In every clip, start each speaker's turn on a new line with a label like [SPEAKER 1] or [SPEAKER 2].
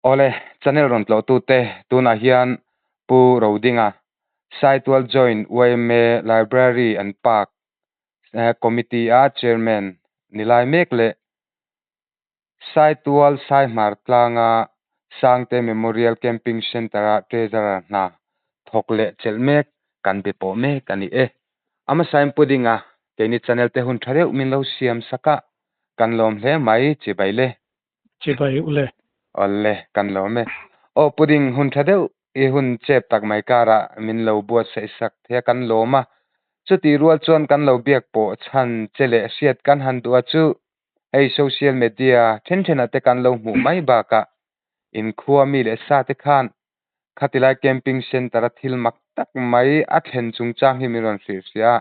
[SPEAKER 1] Awle, channel rawn tlawhtute tunah hian Pu Rodinga, Saitual Joint yma Library and Park Committee-a Chairman ni lai mek leh Saitual Saihmar tlanga Sangte Memorial Camping Centre-a Treasurer hna thawk leh chelh mek kan be pawh mek a ni e. A hmasain Pu Dinga, keini channel te hun tha deuh min lo siam sak a, kan lawm hle mai, chibai le.
[SPEAKER 2] Chibai ule.
[SPEAKER 1] Awle, kan lawm e. Aw Pu Ding, hun tha deuh i hun chep tak mai karah min lo buatsaih sak thei a, kan lawm a. Chutih rual chuan kan lo biak pawh chhan che leh hriat kan han duh a chu hei social media then thenah te kan lo hmuh mai bakah inkhua mi leh sa te khan Khatilai camping centre a thil mak tak mai a thlen chungchang hi min rawn hrilh hria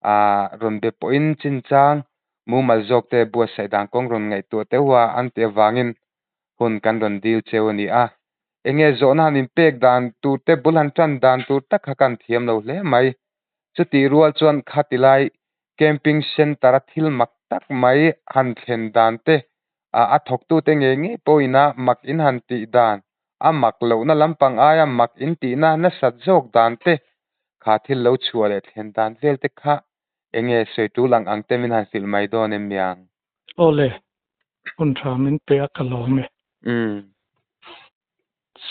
[SPEAKER 1] a, rawn be pawhin chinchang mumal zawk te buatsaih dan kawng rawn ngaihtuah teuh a an tih avangin hun kan rawn dil cheu a ni a. Enge zawhna han inpek dan tur te bul han tan dan tur tak kha kan thiam lo hle mai. Chutih rual chuan khatilai camping centre a thil mak tak mai han thlen dan te a thawktute ngei ngei pawhin a mak in han tih dan A mak lohna lampang aia mak in tihna nasat zawk dan te, kha thil lo chhuah leh thlen dan vel te kha enge sawi tul ang ang te min han hrilh mai dawn em miang?
[SPEAKER 2] Aw le, hun tha min pe a ka lawm e.
[SPEAKER 1] Umm.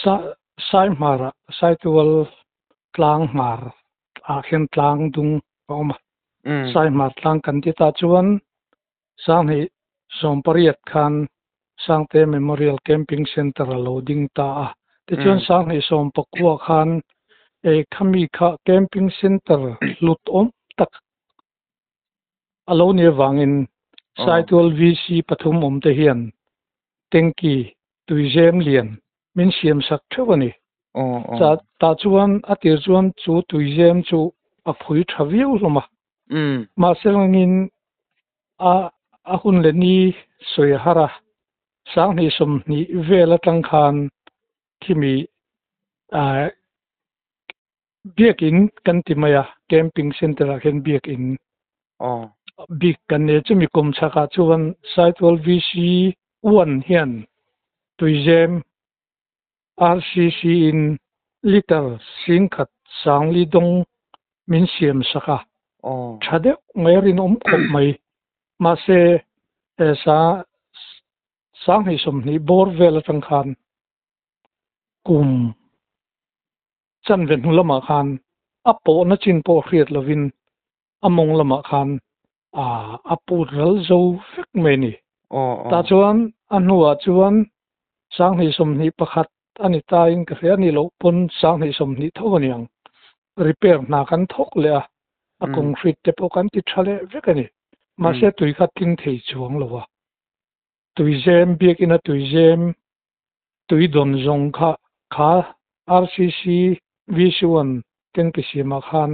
[SPEAKER 2] Sa Sai hmarah Saitual tlang hmar ah khian tlang dung a awm a.
[SPEAKER 1] Umm.
[SPEAKER 2] Sai hmar tlang kan ti ta chuan Sanghnih 18 khan Sangte Memorial Camping Centre a lo ding ta a. Tichuan Sanghnih 19 khan e khami kha Camping Centre hlut awm tak a lo ni avangin Saitual VC pathum awmte hian tanky tuizem lian min siam sak theuh a ni. Tah chuan a tir chuan chu tuizem chu a phui tha viau hlawm a. Mahse langin a a hun leh ni sawi a har a, 20 20 vel atang khan khimi ah biakin kan ti mai a, camping center ah khian biakin bik kan nei a, chumi kum chhakah chuan Saitual VC one hian tuizem RCC in liter 10,000 sangli dawng min siam sak a, tha deuh mai a rinawm khawp mai. Mahse, sa 20 20 bawr vel atang khan kum chanve hnu lamah khan a pawhna chin pawh hriat lovin a mawng lamah khan a put ral zo vek mai a ni. Tah chuan a hnuah chuan 20 21 a ni tain ka hria a nih loh pawn 20 20 tho a ni ang. Repair hna kan thawk leh a, a concrete te pawh kan ti tha leh vek a ni. Mahse tui kha tling thei chuang lo a. Tuizem biakina tuizem tui dawn zawng kha kha RCC VC1 tanky siamah khan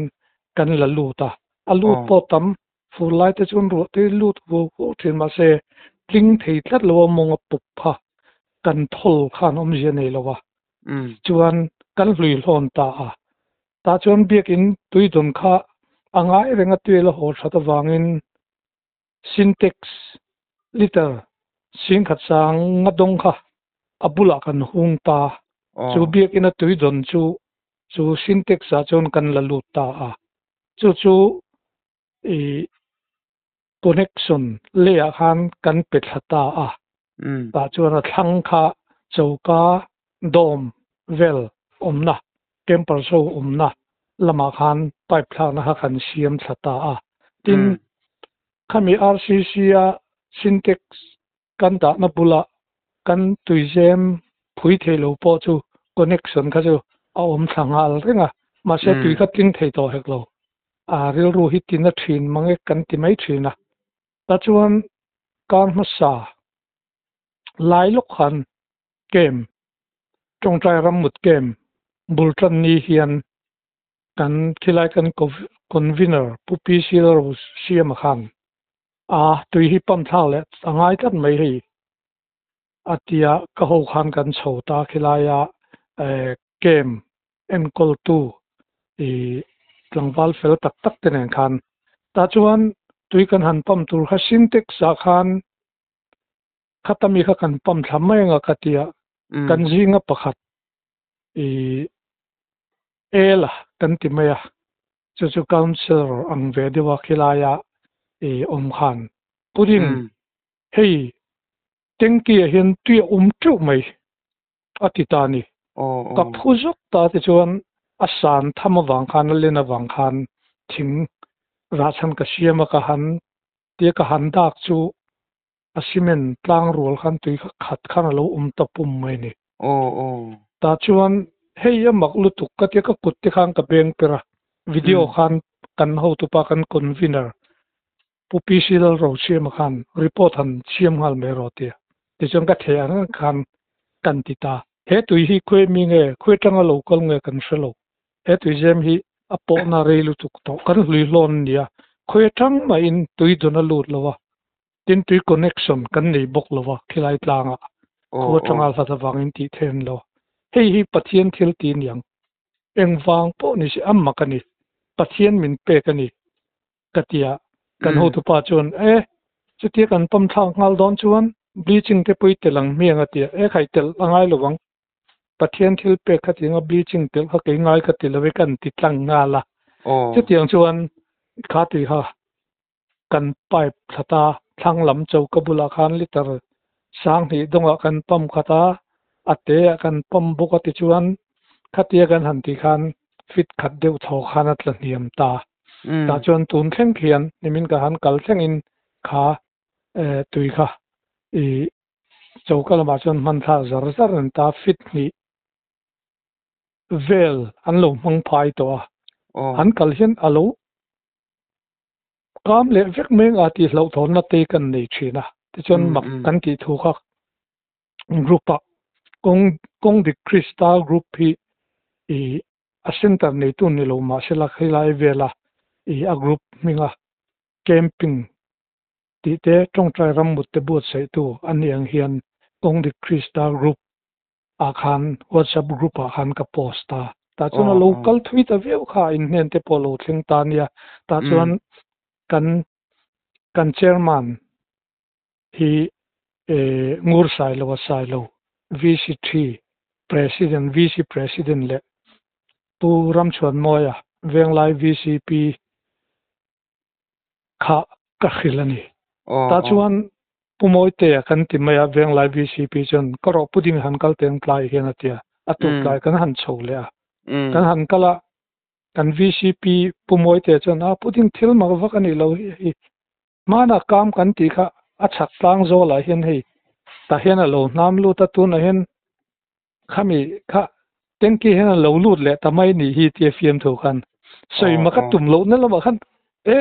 [SPEAKER 2] kan la lut a, a lut pawh tam fur lai te chuan ruah te lut vuau vuau thin mahse tling thei tlat lo a mawng a pup kha kan thawl khan awmzia nei lo a, chuan kan hlui hlawn ta a, tah chuan biakin tui dawn kha a ngai reng a tui a la haw that avangin Sintex liter 10,000 sang nga dawng kha a bulah kan hung ta. Chu biakina tui dawn chu chu Sintex ah chuan kan la lut ta a. Chu chu i connection leiah khan kan pe thla ta a. Tah chuan a thlang kha choka dawm vel awmna, camper show awmna lamah khan pipe thlakna kha kan siam thla ta a. Tin, khami RCC a Sintex kan dahna bulah kan tuizem phui thei lo pawh chu connection kha chu a awm thla nghal reng a, mahse tui kha tling thei tawh hek lo. A rilru hi tina thin mang e kan ti mai thin a. Tah chuan kar hmasa lai lawk khan Camp, Tawngtai Rammut Camp bul tan ni hian kan khilai kan convener Pu PC Lalro Siama khan a tui hi pump thlak leh a ngai tlat mai hei a tia ka ho khan kan chho ta khilaia camp enkawltu i tlangval fel tak tak te nen khan tah chuan tui kan han pump tur kha Sintex ah khan Khata mi kha kan pump thla mai anga ka ti a. Kan zinga pakhat i Ela kan ti mai a, chu chu councillor ang ve deuha khilaia i awm khan pudding hei tanky ah hian tui a um teuh mai a ti ta a ni. Ka phu zawk ta tichuan a san tham avang khan a len avang khan thing rah chhan ka siam a ka han tia ka han dak chu a cement tlang rual khan tui kha khat khan a lo awm ta pum mai a ni. Tah chuan hei a mak lutuk ka tia ka kut te khan ka beng per a, video khan kan hotupa kan convener Pu PC Lalrosiama khan report han siam nghal mai rawh tia tichuan ka theh ang ang khan kan ti ta. He tui hi khawi mi nge, khawi atanga lo kal nge kan hre lo. He tuizem hi a pawhna rei lutuk tawh kan hlui hlawn a nia, khawi atang mahin tui dawn a lut lo a, tin tui connection kan nei bawk lo a khilai tlangah khua atanga hlat avangin tih theih an lo. Hei hi Pathian thil ti niang. Engvang pawh ni se a mak a ni. Pathian min pek a ni. Ka ti a, kan hotupa chuan, E, chutia kan pawm thlak nghal dawn chuan bleaching te pawh i tel ang hmiang a ti a, E khai telh a ngai lo ang, Pathian thil pek kha tinga bleaching telh kha kei ngai ka ti lo e kan ti tlang nghal a. Chutiang chuan kha tui kha kan pipe thla ta, thlang lam choka bulah khan litre 2000 dawngah kan pump khat a, a te ah kan pump bawk a tichuan khatia kan han tih khan fit khat deuh thaw khan a tla hniam ta. Tah chuan tun thleng khian nimin ka han kal thlengin kha tui kha i choka lamah chuan hman thlak zar zar an ta fit hnih vel an lo hmang phai tawh a, an kal hian a lo kam leh vek mai anga tih hlauhthawnna te kan nei thin a, tichuan mak kan tih thu kha group ah kawng kawng dik Krista group hi i a center neitu ni lo mahsela khilai vela i a group hminga camping tih te tawngtai rammut te buatsaihtu a nih ang hian kawng dik Krista group ah khan WhatsApp group ah khan ka post a, tah chuan a lo kal thui ta viau kha a inhnen te pawh a lo thleng ta nia, tah chuan kan kan chairman hi Ngur Sailo a Sailo VC3 President VC President leh Pu Ramchhuanmawia Venglai VCP kha ka hrilh a ni. Tah chuan Pu Mawitea kan ti mai a, Venglai VCP chuan ka rawh pudding han kal teng tlai hian a ti a, a tuk tlai kan han chho leh a. Kan han kal a, kan VCP Pu Mawitea chuan a pudding thil mak vak a nih lo hi hei hmana kam kan tih kha a chhak tlang zawlah hian hei tah hian a lo hnam lut a, tunah hian Khami kha tanky hian a lo lut leh ta mai nih hi tia fiamthu khan sawi mak a tum lohna lamah khan e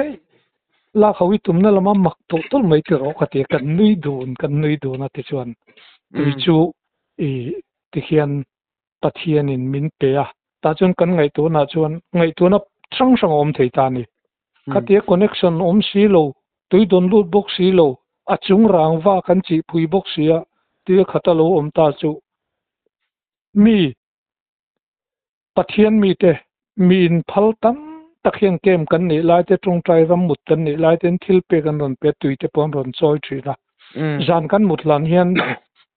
[SPEAKER 2] lak ho i tumna lama mak tawh tawlh mai ti rawh ka ti a, kan nui dun kan nui dun a tichuan tui chu i tikhian Pathianin min pe a, tah chuan kan ngaihtuahna chuan ngaihtuahna hrang hrang a awm thei ta a ni. Khatia connection awm si lo, tui dawn lut bawk si lo, a chung rangva kan chihpui bawk si a, tui a khat a lo awm ta chu mi Pathian mite mi inphal tam tak hian camp kan neih lai te, tawngtai ram mut kan neih lai ten thil pek an rawn pe a, tui te pawh an rawn chawi thin a. Zan kan mut hlan hian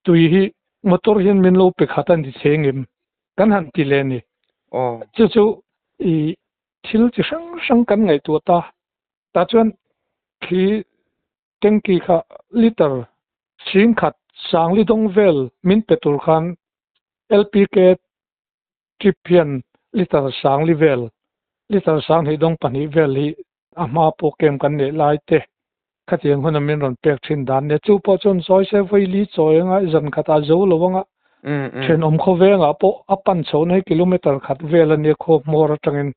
[SPEAKER 2] tui hi motor hian min lo pe khat a ni cheng em? Kan han ti leh a ni. Chu chu i Thil chi hrang hrang kan ngaihtuah ta. Tah chuan khi tanky kha liter 10,000 sangli dawng vel min pe tur khan LPK trip hian liter sangli vel, liter 2,000 dawng pahnih vel hi a hma pawh kem kan neih lai te khatiang huna min rawn pek thin dan nia. Chu pawh chuan sawi se vawi li chawi anga zan khatah zo lo anga thenawm khawvengah pawh a pan chhohna hi kilometer khat vel a nia khaw hmawr atangin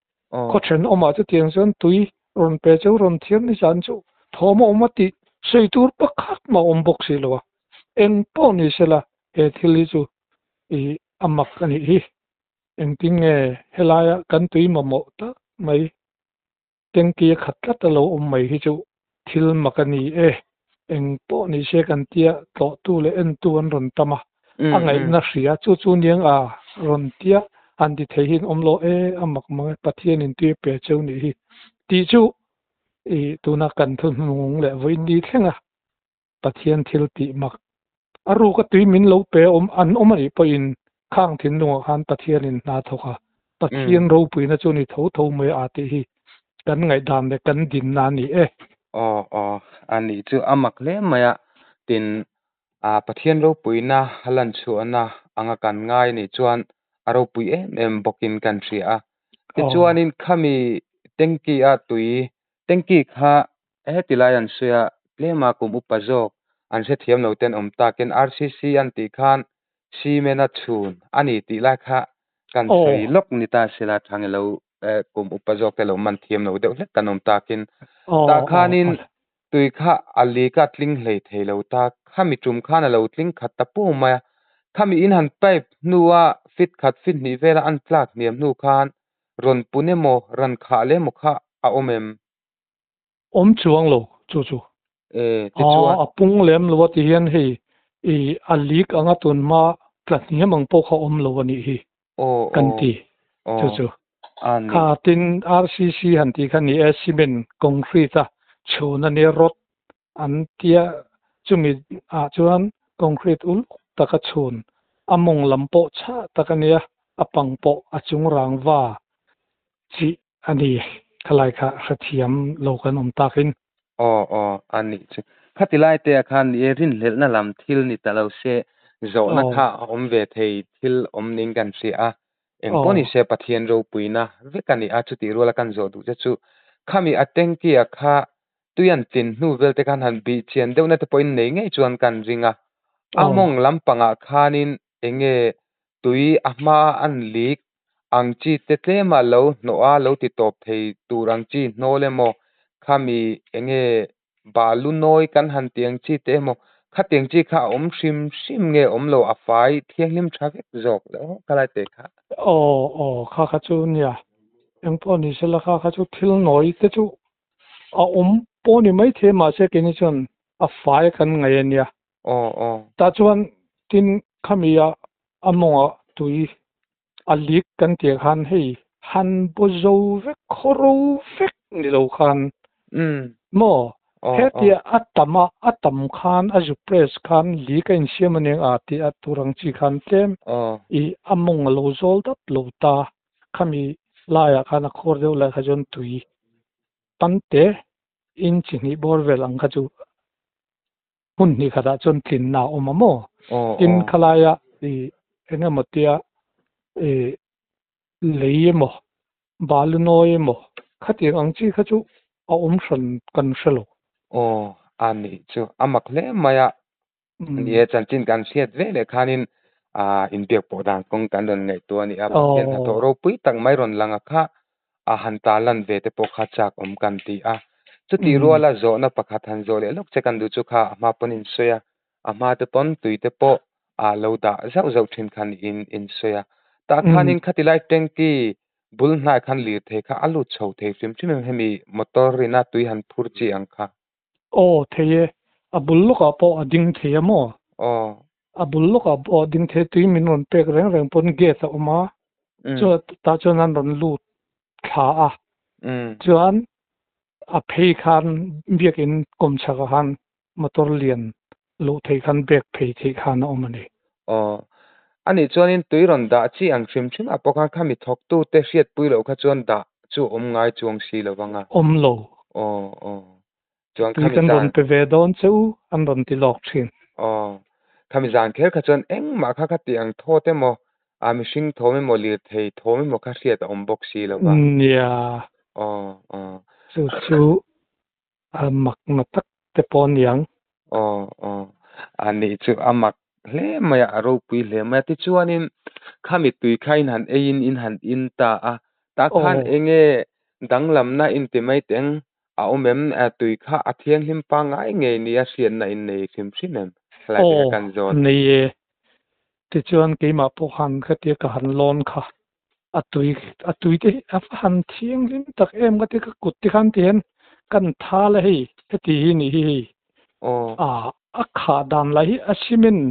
[SPEAKER 2] khaw thenawmah chutiang chuan tui rawn pe chu rawn thiam ni zan chu thawm a awm a tih sawi tur pakhat mah a awm bawk si lo a. Eng pawh ni sela he thil hi chu i a mak a nih hi. Engtin nge helaia kan tui mamawh tak mai Tanky a khat tlat a lo awm mai hi chu thil mak a ni e. Eng pawh ni se kan tia tlawhtu leh entu an rawn tam a, a ngaihna hria chu chu niang a rawn tia han ti thei hian awm lo e, a mak mang e, Pathianin tui a pe cheu nih hi tih chu i tuna kan thu hnung leh vawiin ni thleng a Pathian thil tih mak. A ruka tui min lo pe awm an awm a nih pawhin khang thinlungah khan Pathianin hna thawk a, Pathian ropuina chu ni tho tho mai a tih hi kan ngaihdan leh kan dinna a ni e.
[SPEAKER 1] Aw aw, a nih chu a mak hle mai a, tin a Pathian ropuina a lan chhuahna anga kan ngai nih chuan a ropui em em bawkin kan hria a. Tichuanin khami tanky a tui tanky kha heti lai an sawi a, tlema kum upa zawk an hrethiam lo ten awm takin RCC an tih khan cement a chhun a ni tih lai kha kan sawi lawk ni ta sela tha nge lo kum upa zawk te lo man thiam lo deuh hlek kan awm takin tah khanin tui kha a lika tling hlei thei lo ta khami tum khan a lo tling khat ta pum mai a khami in han pipe hnua fit khat fit hnih vela an tlak hniam hnu khan rawn pun emaw ran khah leh emaw kha a awm em?
[SPEAKER 2] Awm chuang lo chu chu.
[SPEAKER 1] E tichuan
[SPEAKER 2] A pung lem lo a ti hian hei i a leak anga tun hma tla hniam ang pawh kha awm lo a nih hi kan ti chu chu. Kha tin RCC han tih kha ni e cement concrete a chhun a nia rod an tia chumi ah chuan concrete uluk taka chhun a mawng lam pawh chhah tak a nia a pang pawh a chung rangva chih a ni khalai kha hrethiam lo kan awm takin.
[SPEAKER 1] Aw aw a nih chu. Khati lai te ah khan ni e rinhlelhna lam thil ni ta lo se zawhna kha a awm ve thei thil awm ning kan hria a. Eng pawh ni se Pathian ropuina vek a ni a chutih ruala kan zawh duh che chu khami a tanky a kha tui an tlin hnu vel te khan han bih chian deuhna te pawhin nei ngei chuan kan ring a. A mawng lampangah khanin enge tui a hma an leak ang chi te tlema lo hnawh a lo ti tawp thei tur ang chi hnawl emaw khami enge balu nawi kan han tih ang chi te emaw khatiang chi kha a awm hrim hrim nge awm lo a fai thianghlim tha vek zawk lo khalai te kha.
[SPEAKER 2] Aw aw kha kha chu nia engpawh ni sela kha kha chu thil nawi te chu a awm pawh ni maithei mahse keini chuan a fai kan ngaih a nia.
[SPEAKER 1] Aw aw.
[SPEAKER 2] Tah chuan tin khami a a mawngah tui a leak kan tih khan hei han baw zo vek khawro vek ni lo khan maw hetia a tam a a tam khan a zu press khan leak a insiam a nia a tih a tur ang chi khan tlem i a mawng a lo zawl dap lo ta khami laiah khan a khawr deuh lai kha chuan tui tam te in chi hnih bawr vel ang kha chu hmun hnih khatah chuan tlinna a awm a maw? Tin khalaia i eng emaw tia i lei emaw balu nawi emaw khatiang ang chi kha chu a awm hran kan hre lo.
[SPEAKER 1] Aw a nih chu a mak hle mai a. Ni e chanchin kan hriat ve leh khanin inbiak pawh dan kawng kan rawn ngaihtuah a ni a, Pathian hnathawh ropui tak mai rawn lang a kha a han ta lan ve te pawh kha chak awm kan ti a. Chutih ruala zawhna pakhat han zawh leh lawk che kan duh chu kha a hma pawn in sawi a, a hma te pawn tui te pawh a lo dah zauh zauh thin khan in in sawi a. Tah khanin khati lai tanky bul hnai khan lirthei kha a lut chho thei hrim hrim em hemi motor ina tui han phur chi ang kha?
[SPEAKER 2] Aw thei e, a bul lawkah pawh a ding thei a maw?
[SPEAKER 1] Aw.
[SPEAKER 2] A bul lawkah pawh a ding thei a, tui min rawn pek reng reng pawn gate a awm a, chuan tah chuan an rawn lut thla a, chuan a phei khan biakin kawmchhakah khan motor lian luh theih khan bag phei theih khan a awm a ni.
[SPEAKER 1] Aw. Anih chuanin tui rawn dah chi ang hrim hrim ah pawh khan khami thawktute hriatpui loh kha chuan dah chu awm ngai chuang si lo vang a.
[SPEAKER 2] Awm lo.
[SPEAKER 1] Aw aw. Chuan
[SPEAKER 2] Tui
[SPEAKER 1] khami
[SPEAKER 2] kan
[SPEAKER 1] zan
[SPEAKER 2] rawn pe ve dawn che u an rawn ti lawk thin.
[SPEAKER 1] Aw. Khami zan kher kha chuan engmah kha kha tih ang thawt emaw, a mihring thawm emaw, lirthei thawm emaw kha hriat a awm bawk si lo va.
[SPEAKER 2] Nia.
[SPEAKER 1] Aw aw.
[SPEAKER 2] Chu chu a mak na tak te pawh aniang.
[SPEAKER 1] Aw aw a nih chu a mak hle mai a, a ropui hle mai a. Tichuanin khami tui kha in han eiin in han in ta a, tah khan enge danglamna in ti mai teng a awm em? Tui kha a thianghlim pangngai ngei nia hriatna in nei hrim hrim em? Thalai te kha
[SPEAKER 2] Aw
[SPEAKER 1] kan zawt.
[SPEAKER 2] nei e. Tichuan keimah pawh khan khatia ka han lawn kha a tui a tui te hi a va han thianghlim tak em ka ti ka kut te khan ti hian kan thal a hei heti hi nih hi hei a a khah dan lah hi a cement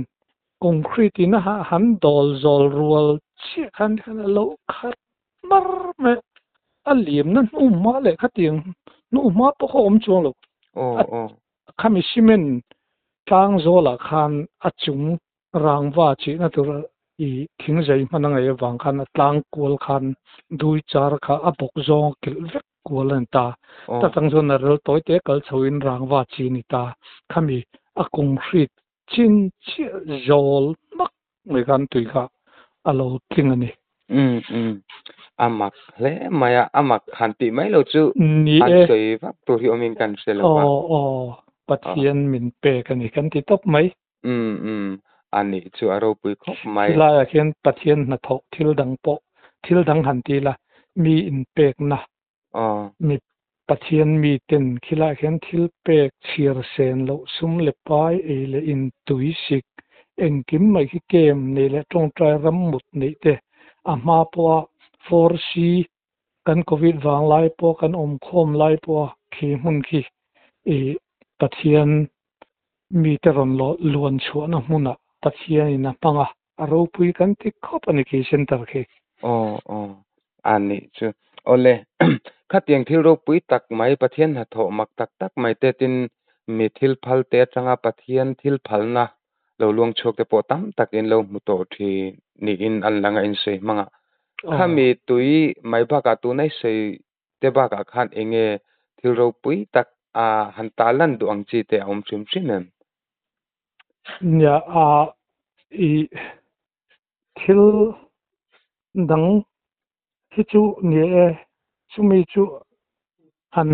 [SPEAKER 2] concrete in a han dawl zawl rual chiah khan khan a lo khat mar mai a liamna hnu hma leh khatiang hnu hma pawh kha awm chuang lo a khami cement. Tlang zawlah khan a chung rangva chihna tur i thingzei hman a ngaih avang khan a tlang kual khan dui char kha a bawk zawng a kilh vek kual a ni ta. Ta chang chuan a rel tawi te kal chho in rangva chi a ni ta. Khami a concrete chin chiah zawl hmak mai khan tui kha a lo tling a ni.
[SPEAKER 1] Umm umm a mak hle mai a, a mak han tih mai lo chu
[SPEAKER 2] Ni
[SPEAKER 1] han
[SPEAKER 2] e.
[SPEAKER 1] sawi vak tur hi awmin kan hre lo va.
[SPEAKER 2] Aw aw Pathian min pek a ni kan ti tawp mai.
[SPEAKER 1] Umm umm a nih chu a ropui khawp mai.
[SPEAKER 2] Khilaiah khian Pathian hnathawh thil dang pawh thil dang han ti ila mi inpekna Mi Pathian miten khilaiah khian thil pek chhiar sen loh sum leh pai ei leh in tui sik engkim mai khi kem neih leh tawngtai ram mut neih te a hma pawha 4C kan Covid vang lai pawh kan awmkhawm lai pawha khi hmun khi ih Pathian mite rawn luan chhuahna hmunah Pathianin a hmang a. A ropui kan ti khawp a ni khi center khi.
[SPEAKER 1] Aw aw a nih chu. Awle khatiang thil ropui tak mai Pathian hnathawh mak tak tak mai te tin mi thil phal te atanga Pathian thil phalna lo luang chhuak te pawh tam tak in lo hmu tawh thin niin an lang a insawi hmang a. Khami tui mai bakah tuna i sawi te bakah khan enge thil ropui tak a han ta lan duh ang chi te a awm hrim hrim em?
[SPEAKER 2] Nia a i thil dang hi chu ni e, chumi chu han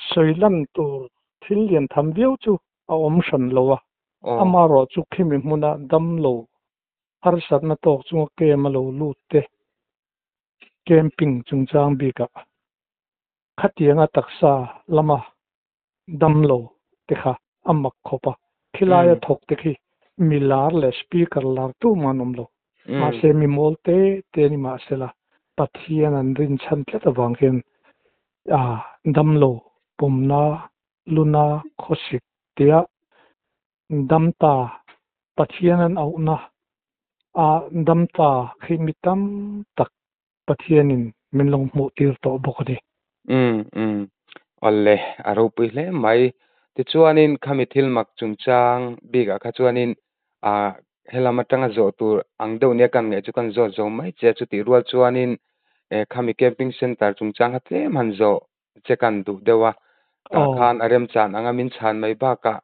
[SPEAKER 2] sawi lan tur thil lian tham viau chu a awm hran lo a, amaherawh chu khimi hmuna damlo harsatna tawk chunga kem a lo lut te camping chungchang bikah khatianga taksa lama damlo te kha a mak khawp a, khilaia thawk te khi mi lar leh speaker lar tumah an awm lo. Mahse mi mawl te te ni mahsela Pathian an rinchhan tlat avang hian damlo pumna luna khawsik tia dam ta Pathian an auhna a dam ta khi mi tam tak Pathianin min lo hmuh tir tawh bawk a ni.
[SPEAKER 1] Umm umm awle a ropui hle mai. Tichuanin khami thil mak chungchang bikah kha chuanin ah helam atanga zawh tur ang deuh nia kan ngaih chu kan zawt zo mai che a, chutih rual chuanin eh khami camping center chungchang kha tlem han zawh che kan duh deuh a, tah khan a remchan anga min chhan mai bakah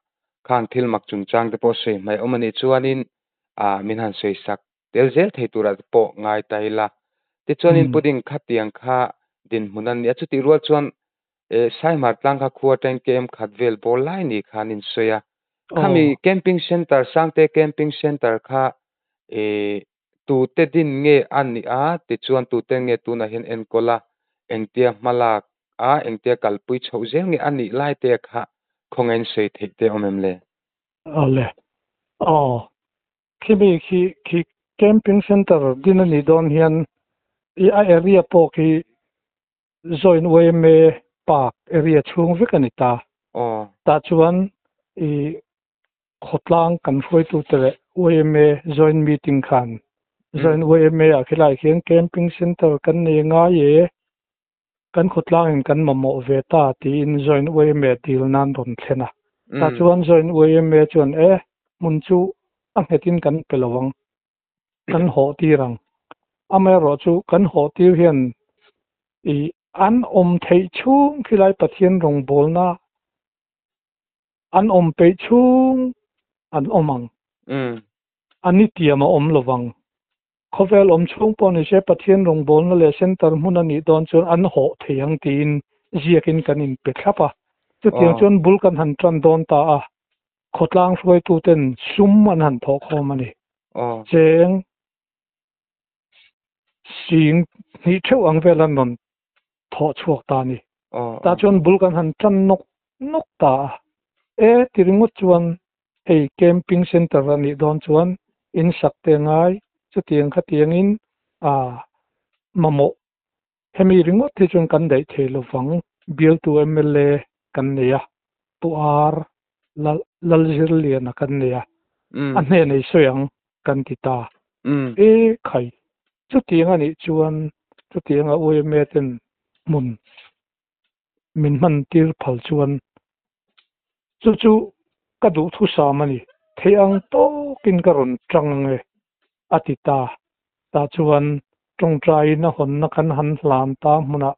[SPEAKER 1] khang thil mak chungchang te pawh sawi hmai awm a nih chuanin ah min han sawi sak tel zel thei turah te pawh ngai ta ila. Tichuanin pudding khatiang kha dinhmun a ni a, chutih rual chuan eh Saimar tlang kha khua atangin kem khat vel bawr lai ni khan in sawi a. Khami camping center Sangte camping center kha eh tute din nge a nih a, tichuan tute nge tunah hian enkawl a, engtia hma lak a, engtia kalpui chhoh zel nge a nih lai te kha khawngain sawi theih te awm em le?
[SPEAKER 2] Awle. Aw. Khimi khi khi camping center din a nih dawn hian i a area pawh khi joint YMA park area chhung vek a ni ta. Tah chuan i khawtlang kan hruaitute leh YMA joint meeting khan joint YMA ah khilai khian camping center kan nei ngai e, kan khawtlangin kan mamawh ve ta tiin joint YMA dil nan rawn thlen a. Tah chuan joint YMA chuan e hmun chu a nghetin kan pe lo ang, kan hawh tir ang. Amaherawh chu kan hawh tir hian i an awm theih chhung khilai Pathian rawngbawlna an awm peih chhung an awm ang. A ni tiam a awm lo vang. Khawvel awm chhung pawh ni se Pathian rawngbawlna leh center hmun a nih dawn chuan an hawh thei ang tiin ziakin kan inpe thlap a. Chutiang chuan bul kan han tan dawn ta a. Khawtlang hruaituten sum an han thawh khawm a ni. Cheng sing hnih theuh ang vel an rawn thawh chhuak ta a ni. Tah chuan bul kan han tan nawk nawk ta a. E ti ringawt chuan hei camping center a nih dawn chuan in sak te ngai chutiang khatiangin a mamawh Hemi ringawt hi chuan kan daih thei lo vang. Bialtu mla kan nei a, Pu Ar Lalzirliana kan nei a, a hnen ei sawi ang kan ti ta. E khai, chutiang a nih chuan chutianga YMA ten hmun min hman tir phal chuan chu chu. Ka duhthusam a ni. Theih ang tawkin ka rawn tang ang e, a ti ta. Tah chuan tawngtaiin a hawnna kan han hlan ta hmunah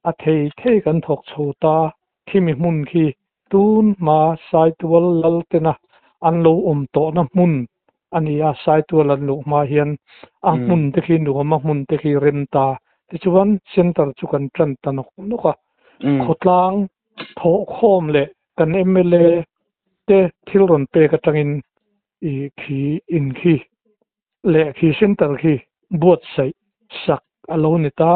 [SPEAKER 2] a thei thei kan thawk chho ta. Khimi hmun khi tun hma Saitual lal tena an lo awm tawhna hmun a ni a, Saitual an luh hma hian a hmun te khi nuam a hmun te khi rem ta. Tichuan center chu kan tan ta nawk nawk a, khawtlang thawhkhawm leh kan mla te thil rawn pek atangin i khi in khi leh khi center khi buatsaih sak a lo ni ta.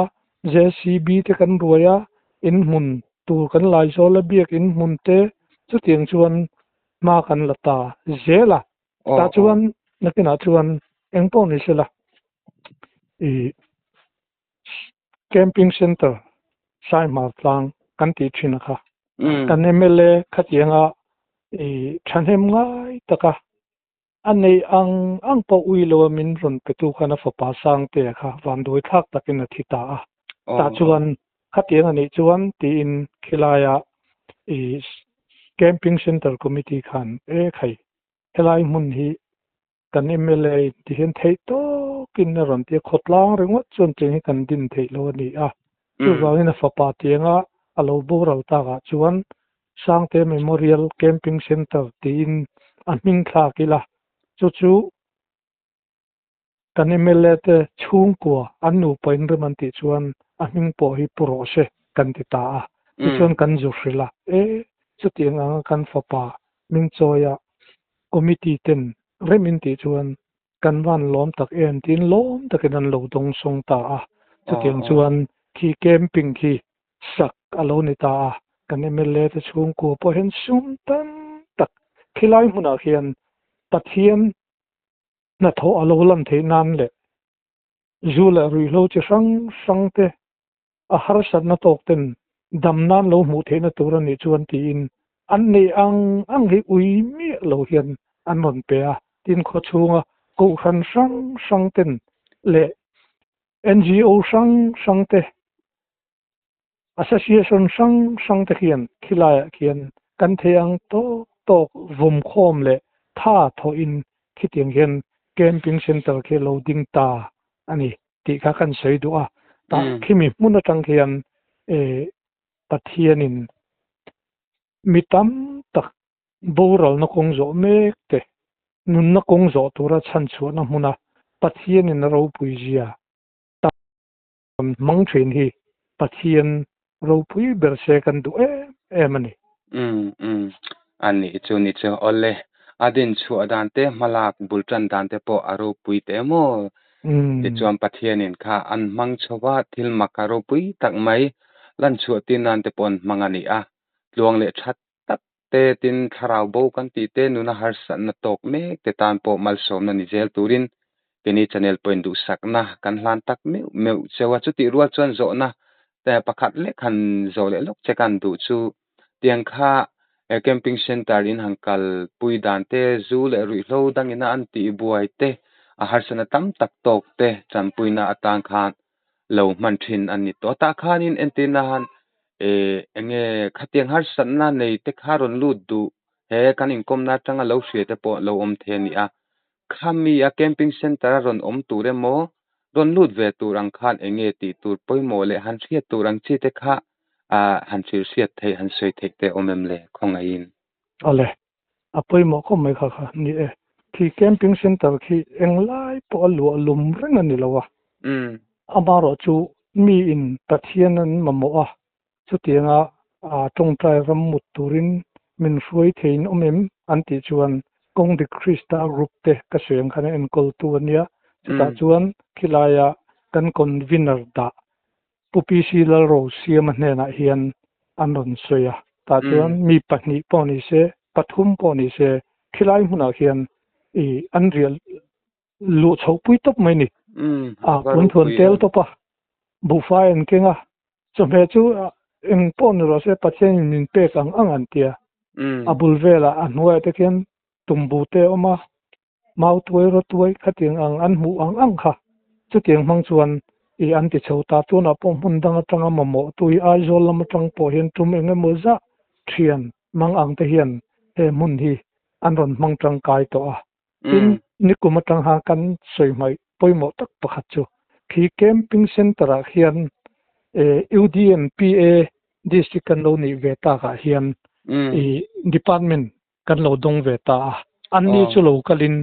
[SPEAKER 2] JCB te kan ruai a, in hmun tur kan lai zawl a biak in hmun te chutiang chuan hma kan la ta zel a. Tah chuan nakinah chuan engpawh ni sela i Camping Centre Saihmar tlang kan tih thin a kha. Kan mla khatianga i thahnem ngai taka a neih ang ang pawh ui lo a min rawn petu khan a fapa Sangtea kha vanduai thlak takin a thi ta a. Tah chuan khatiang a nih chuan tiin khilaia i Camping Centre Committee khan e khai helai hmun hi Kan mla in ti hian theih tawkin a rawn ti a, khawtlang ringawt chuan tiang hi kan din theih lo a ni a. Chuvangin a fapa tianga a lo boral takah chuan Sangte Memorial Camping Centre tiin a hming thlak ila, chu chu kan mla te chhungkua an nupa in rem an tih chuan a hming pawh hi pu rawh se kan ti ta a. Tichuan kan zu hrilh a, e chutiang anga kan fapa hming chawia Committee ten rem in tih chuan kan van lawm tak em tiin lawm takin an lo dawng sawng ta a. Chutiang chuan khi camping khi sak a lo ni ta a. Kan mla te chhungkua pawh hian sum tam tak khilai hmunah khian Pathian hnathawh a lo lan theih nan leh zu leh ruihhlo chi hrang hrang te a harsatna tawk ten dam nan lo hmuh theihna tur a nih chuan tiin an neih ang ang hi ui miah lo hian an rawn pe a. Tin, khawchhunga kohhran hrang hrang ten leh NGO hrang hrang te, Association hrang hrang te khian khilaiah khian kan thei ang tawk tawk vawmkhawm leh tha thawhin khitiang hian Camping Centre khi a lo ding ta a ni. tih kha kan sawi duh a, tah khimi hmun atang khian Pathianin mi tam tak boralna kawng zawh mek te, nunna kawng zawh tura chhanchhuahna hmuna Pathianin a ropui zia tam hmang thin hi Pathian ropui ber se kan duh em em a ni.
[SPEAKER 1] Umm umm a nih chu ni chu awle a din chhuah dan te hmalak bul tan dan te pawh a ropui teh maw tichuan Pathianin kha an hmang chho a thil mak a ropui tak mai lan chhuah tir nan te pawh an hmang a ni a tluang leh that tak te tin thlarau bo kan tih te nuna harsatna tawk mek te tan pawh malsawmna ni zel turin Keni channel pawhin duhsakna kan hlan tak meuh meuh cheu a, chutih rual chuan zawhna pakhat lek han zawh leh lawk che kan duh chu tiang kha camping centre in han kal pui dan te, zu leh ruihhlo dangina an tih buai te, a harsatna tam tak tawk te tanpuina atan khan lo hman thin a ni tawh. Tah khanin entirna han enge khatiang harsatna nei te kha rawn lut duh he kan inkawmna atanga lo hria te pawh lo awm thei a ni a. Khami a camping centre a rawn awm tur emaw, rawn lut ve tur ang khan eng nge tih tur pawimawh leh han hriat tur ang chi te kha han hrilh hriat theih, han sawi theih te awm em le khawngaihin?
[SPEAKER 2] Awle, a pawimawh khawp mai kha kha ni e. Khi camping centre khi englai pawh a luah lum reng a ni lo a. Amaherawh chu mi in Pathian an mamawh a, chutianga tawngtai ram mut turin min hruai theiin awm em an tih chuan kawng dik Krista group te ka sawi ang khan a enkawl tu a nia. Chutah chuan khilaia kan convener dah Pu PC Lalrosiama hnenah hian an rawn sawi a. Tah chuan mi pahnih pawh ni se, pathum pawh ni se khilai hmunah khian i an riah luh chhoh pui tawp mai ni. A punthuan tel tawp a, buhfai an keng a, chawhmeh chu eng pawh ni rawh se Pathian in min pek ang ang an tia. A bul velah a hnuaiah te khian tumbu te a awm a, mau tuai raw tuai khatiang ang an hmuh ang ang kha. Chutiang hmang chuan i an ti chho ta. Tunah pawh hmun dang atanga mamawh tui Aizawl lam atang pawh hian tum eng emaw zah thian mang ang te hian he hmun hi. an rawn hmang tangkai tawh a. Tin, nikum atang khan kan sawi hmaih pawimawh tak pakhat chu khi camping centre ah khian UDMPA district kan lo nih ve takah hian i department kan lo dawng ve ta a. Anni chu lo kalin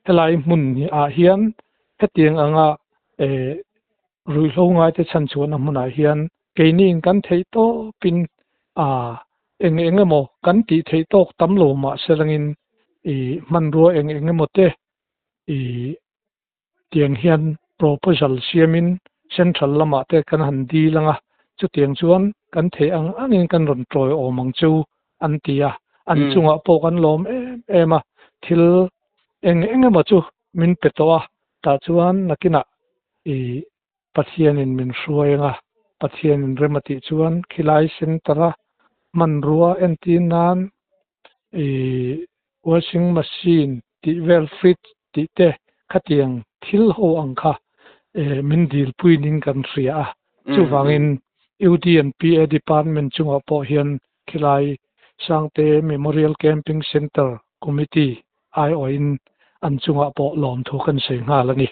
[SPEAKER 2] helai hmun ah hian hetiang anga ruihhlo ngaite chhanchhuahna hmunah hian keiniin kan theih tawpin eng eng emaw kan tih theih tawk tam lo mah selangin i hmanrua eng eng emaw te i tiang hian proposal siamin central lamah te kan han dil ang a, chutiang chuan kan theih ang angin kan rawn tawi awm ang chu an ti a, an chungah pawh kan lawm em em a, thil eng eng emaw chu min pe tawh a, tah chuan nakinah i Pathianin min hruai ang a, Pathianin rem a tih chuan khilai centre-a hmanrua entir nan i washing machine tih vel fridge tih te khatiang thil ho ang kha min dilpui ning kan hria a. Chuvangin UD and PA department chungah pawh hian khilai Sangte Memorial Camping Centre Committee aiawhin an chungah pawh lawmthu kan sawi nghal a ni.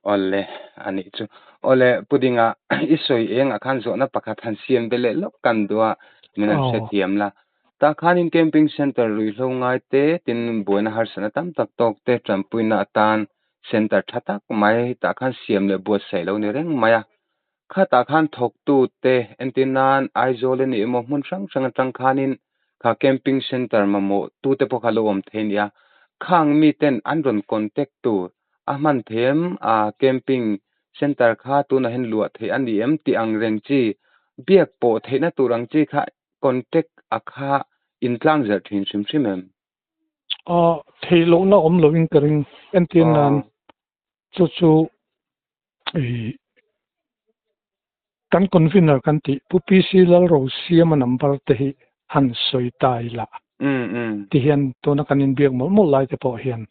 [SPEAKER 1] Awle, a nih chu. Awle, Pudinga i sawi engah khan zawhna pakhat han siam ve leh lawk kan duh a, min han hrethiam la. Tah khanin camping centre ruihhlo ngai te, tin buaina harsatna tam tak tawk te tanpuina atan centre tha tak mai tah khan siam leh buatsaih lo ni reng mai a. Khatah khan thawktu te entir nan Aizawl a nih emaw hmun hrang hrang atang khanin kha camping centre mamawh tute pawh kha lo awm thei a ni a. Khang miten an rawn contact tur a hman thei em? A camping centre kha tunah hian luah theih a ni em tih ang reng chi biak pawh theihna tur ang chi kha contact a kha intlang zerh thin hrim hrim em?
[SPEAKER 2] Aw, theih lohna awm loin ka ring. Entir nan chu chu i kan convener kan tih Pu PC Lalrosiama number te hi han sawi ta ila ti hian tuna kan inbiak mawlh mawlh lai te pawh hian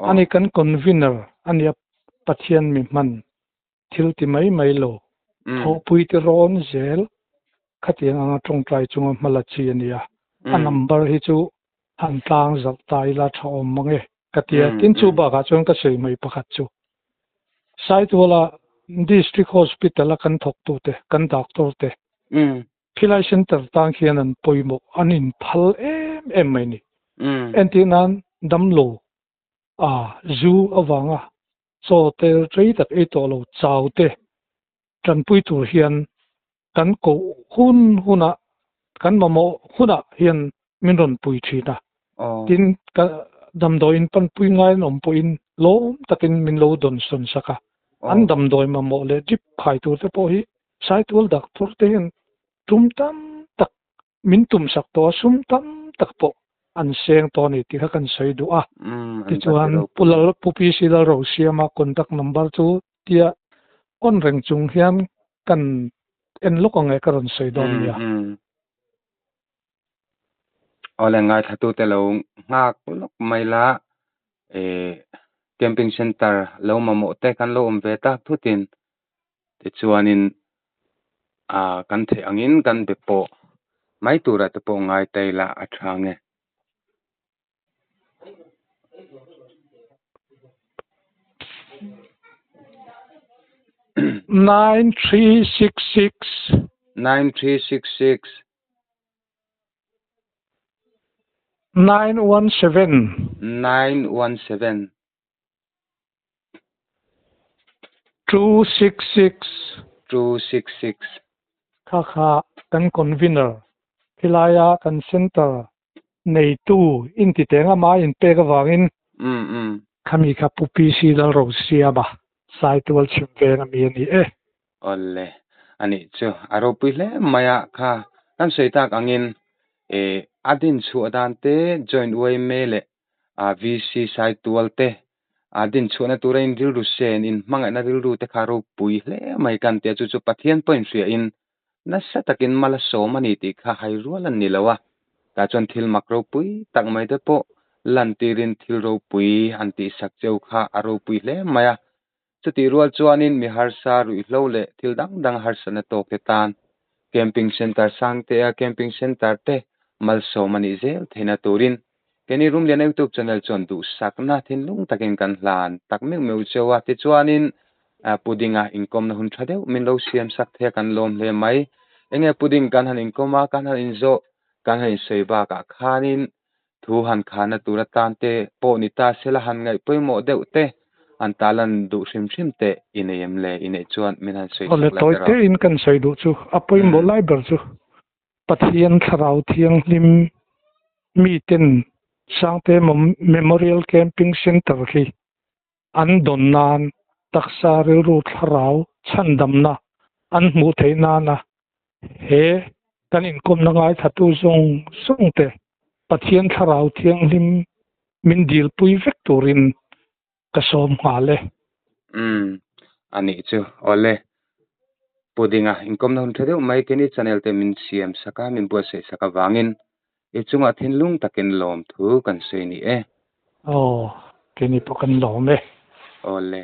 [SPEAKER 2] ani kan convener ania Pathian mi hman thil ti mai mai lo thawhpui te rawn zel khatiang anga tawngtai chunga hmala chi ania a number hi chu han tlang zalh ta ila tha awm mang e ka ti a. Tin, chu bakah chuan ka sawi mai pakhat chu Saituala District Hospital a kan thawktute, kan doctor te khilai centre tang khian an pawimawh, an inphal em em mai ni. Entir nan damlo a zu avanga chaw te rei tak ei tawh lo chau te tanpui tur hian kan koh hun hunah, kan mamawh hunah hian min rawn pui thin a. Tin, ka damdawiin panpui ngai an awm pawhin lawm takin min lo dawn sawn sak a. An damdawi mamawh leh drip khai tur te pawh hi Saitual doctor te hian tum tam tak min tum sak tawh a, sum tam tak pawh an seng tawh a ni tih kha kan sawi duh a. Tichuan, Pu Lal, Pu PC Lalrosiama contact number chu tia on reng chung hian kan en lawk ang e ka rawn sawi dawn nia.
[SPEAKER 1] Awle ngaithlatute lo nghak lawk mai la eh camping center lo mamawh te kan lo awm ve tak thutin tichuanin ah kan theih angin kan be pawh mai turah te pawh ngai ta ila a tha nge.
[SPEAKER 2] 9366.
[SPEAKER 1] 9366.
[SPEAKER 2] 917.
[SPEAKER 1] 917.
[SPEAKER 2] 266.
[SPEAKER 1] 266.
[SPEAKER 2] Kha kha kan convener khilaia kan centre neitu inti teng ama inpek avangin khami kha Pu PC Lalrosiama Saitual chhim veng ami a ni e.
[SPEAKER 1] Awle, anih chu a ropui hle mai a, kha kan sawi tak angin eh a din chhuah dan te joint yma leh VC Saitual te a din chhuahna tura in rilru sen in hmangaihna rilru te kha ropui hle mai kan tia chu chu Pathian pawh inhria in Nasa takin mal a sawm a ni tih kha hai rual an ni lo a, tah chuan thil mak ropui tak mai te pawh lantirin thil ropui an tihsak cheu kha a ropui hle mai a. Chutih rual chuanin mi harsa ruihhlo leh thil dang dang harsatna tawk te tan Camping Centre Sangtea Camping Centre te malsawm a nih zel theihna turin. Keini Rumliana YouTube channel chuan duhsakna thinlung takin kan hlan tak meuh meuh cheu a, tichuanin pudding-a inkawmna hun tha deuh min lo siam sak thei a kan lawm hle mai. Enge pudding kan han inkawm a, kan han inzawh, kan han insawi bakah khanin thu han khana tur atan te pawh ni ta sela han ngaih pawimawh deuh te an talan duh hrim hrim te i nei em le? I neih chuan min han sawi
[SPEAKER 2] Awle
[SPEAKER 1] sak la
[SPEAKER 2] tawi
[SPEAKER 1] tiraw?
[SPEAKER 2] te in kan sawi duh chu a pawimawh lai ber chu Pathian Thlarau Thianghlim miten Sangte Memorial Camping Centre khi an dawn nan taksa rilru thlarau chhandamna an hmuh theih nana he kan inkawmna ngaithatu zawng zawng te Pathian Thlarau Thianghlim min dilpui vek turin ka sawm nghal e.
[SPEAKER 1] Umm anih chu awle Pudinga inkawmna hun tha deuh mai keini channel te min siam sak a min buatsaih sak avangin i chungah thinlung takin lawmthu kan sawi ni e.
[SPEAKER 2] Aw keini pawh kan lawm e.
[SPEAKER 1] Awle.